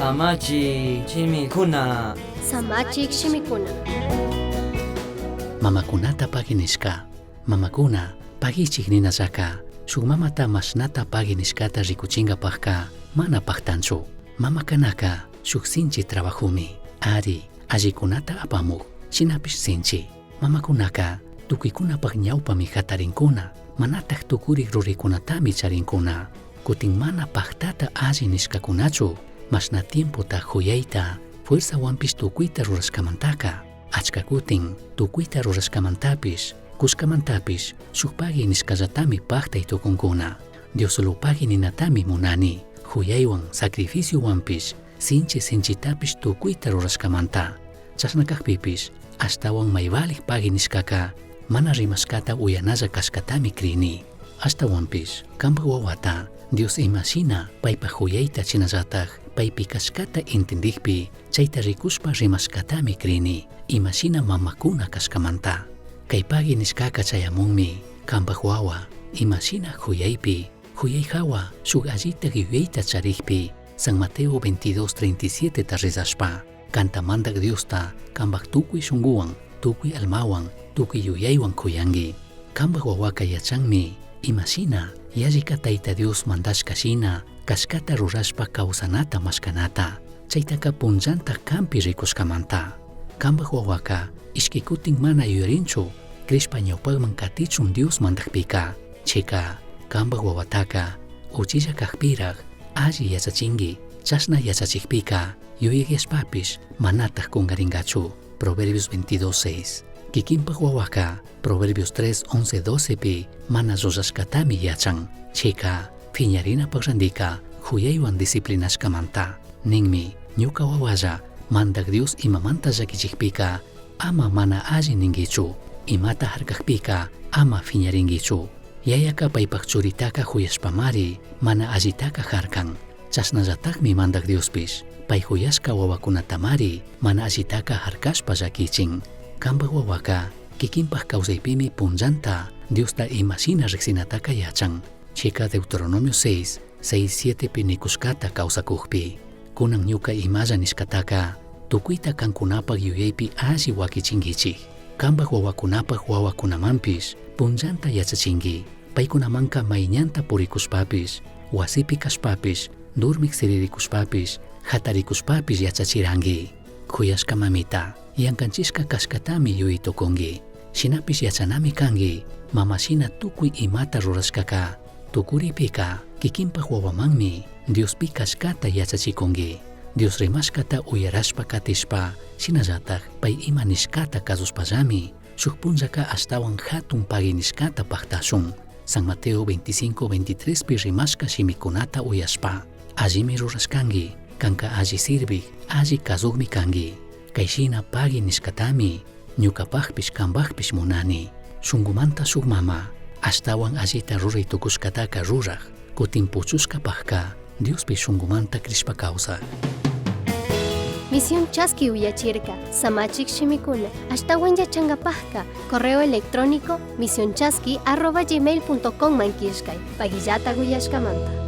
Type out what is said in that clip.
Samachi shimikuna. Samachik shimikuna. Mamakunata pagui nishka. Mamakuna, paguichij ninallaka, shuk mamata mashnata pagui nishkata rikuchinkapakka mana paktanchu. Mama kanaka shuk sinchi trabajomi. Ari, allikunata apamuk, shinapish sinchi. Mamakunaka tukuykunapak ñawpami hatarinkuna, manatak tukurik ruraykunatami charinkuna. Kutin mana paktata alli nishkakunachu, mashna tiempota juyayta, fuerzawanpish tukuyta rurashkamantaka. Achka kutin tukuyta rurashkamantapish, kushkamantapish shuk pagui nishkallatami paktay tukunkuna. Diosolo pagui ninatami munani, juyaywan sacrificiowanpish, sinchi sinchitapish tukuyta rurashkamanta. Chashna kakpipish, ashtawan maybalik pagui nishkaka, mana rimashkata uyanalla kashkatami crini. Ashtawanpish, kanpak wawata, Dios imashina paypak juyayta shinallatak paypi kashkata entendikpi, chayta rikushpa rimashkatami crini, imashina mamakuna kashkamanta. Kay pagui nishkaka chayamunmi, kanpak wawa, imashina juyaypi, juyay hawa shuk allita yuyayta charikpi, San Mateo 22:37 ta rezashpa, kanta mandak Diosta kanpak tukuy shunkuwan, tukuy almawan, tukuy yuyaywan kuyanki. Kanpak wawaka yachanmi, imashina yallika Tayta Dios mandashka shina kashkata rurashpa kawsanata mashkanata, chaytaka punllanta kanpi rikushkamanta. Kanpak wawaka ishki kutin mana yuyarinchu, crishpa ñawpakman katichun Dios mandakpika, chayka kanpak wawataka uchilla kakpirak alli yachachinki, chashna yachachikpika yuyayashpapish manatak kunkarinkachu. Proverbios 22:6. Kikinpak wawaka Proverbios 3, 11, 12 pi mana rurashkatami yachan. Chayka phiñarinapak randika juyaywan disciplinashkamanta. Ninmi, ñuka wawalla mandak Dios imamanta llakichikpika ama mana alli ninkichu, imata harkakpika ama phiñarinkichu. Yayaka paypak churitaka juyashpamari mana allitaka harkan. Chashnallatakmi mandak Diospish pay juyashka wawakunatamari mana allitaka harkashpa llakichin. Kanpak wawaka kikinpak kawsaypimi punllanta Diosta imashina riksinataka yachan. Chayka Deuteronomio 6, 6, 7 pi nikushkata kawsakukpi. Kunan ñuka imalla nishkataka tukuyta kankunapak yuyaypi alli wakichinkichik. Kanpak wawakunapak wawakunamanpish punllanta yachachinki. Paykunamanka mayñanta purikushpapish, wasipi kashpapish, durmik siririkushpapish, hatarikushpapish yachachiranki. Kuyashka mamita, yankanchishka kashkatami yuyay tukunki. Shinapish yachanami kanki, mama shina tukuy imata rurashkaka, tukuripika kikinpak wawamanmi Diospi kashkata yachachikunki. Dios rimashkata uyarashpa katishpa, shinallatak pay ima nishkata kasushpallami, shuk punllaka ashtawan hatun pagui nishkata paktashun. San Mateo 25, 23 pi rimashka shimikunata uyashpa, allimi rurashkanki, kanka alli sirvik, alli kazukmi kanki. Kay shina pagui nishkatami, ñukapakpish kanpakpish munani. Shunkumanta shuk mama, ashtawan allita ruray tukushkataka rurak, kutin puchushkapakka Diospi shunkumanta crishpa kawsak. Misión Chaski uyachirka, Samachik shimikuna, ashtawan yachankapakka, correo electrónico misionchaski@gmail.com man killkay, paguillata uyashkamanta.